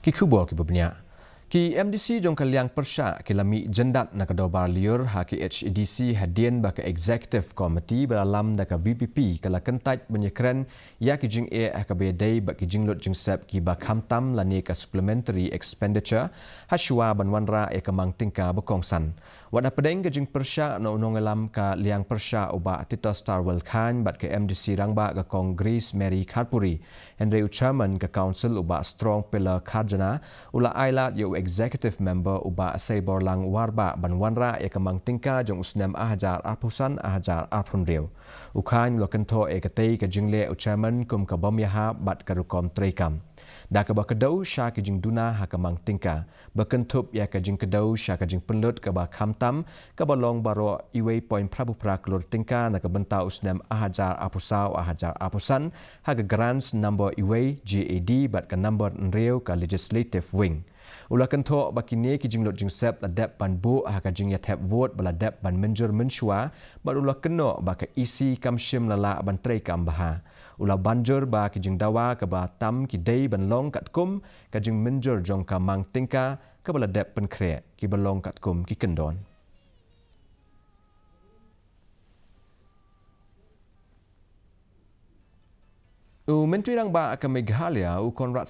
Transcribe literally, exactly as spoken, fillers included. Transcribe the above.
Ki khubor kiba bniah. Ki MDC jong ka liang pyrshah ki la mih jyndat na ka dorbar lyiur ha KHADC hadien ba ka Executive Committee ba la lam da ka VPP ka la kyntait ban ïakren ïa ki jingeh ha kaba ïadei bad ki jinglut jingsep kiba khamtam lane ka supplementary expenditure, ha shuwa ban wanrah ïa ka mang tyngka ba kongsan. Wat hapdeng ka jingpyrshah na u nongïalam ka liang pyrshah u Bah Titus Tarwell Chyne bad ka MDC rangbah ka Kong Grace Mary Kharpuri, hynrei u Chairman ka Council u Bah Strongpiller Kharjana u la ailad ïa u Executive Member u Bah Seiborlang Warbah ban wanrah ïa ka mang tyngka jong u snem ar hajar arphew san ar hajar arphew hynriew. U Chyne u la kynthoh ïa katei ka jingleh u Chairman kum ka bym ïahap bad ka rukom treikam. Da kaba kdew sha ki jingduna ha ka mang tyngka, ba kynthup ïa ka jingkdew sha ka jingpynlut kaba khamtam, kaba long baroh uwei point phra phra klur tyngka na ka bynta u snem ar hajar arphew saw ar hajar arphew san ha ka Grants number uwei, GAD, bad ka number hynriew, ka Legislative Wing. U la kynthoh ba kine ki jinglut jingsep la dep ban buh ha ka jingïathep vote ba la dep ban mynjur mynshuwa, bad u la kynnoh ba ka EC kam shym la lah ban treikam bha. U la ban jur ba ki jingdawa kaba tam ki dei ban long katkum ka jingmynjur jong ka mang tyngka kaba la dep pynkhreh, kiba long katkum ki kyndon. U Myntri Rangbah ka Meghalaya, u Conrad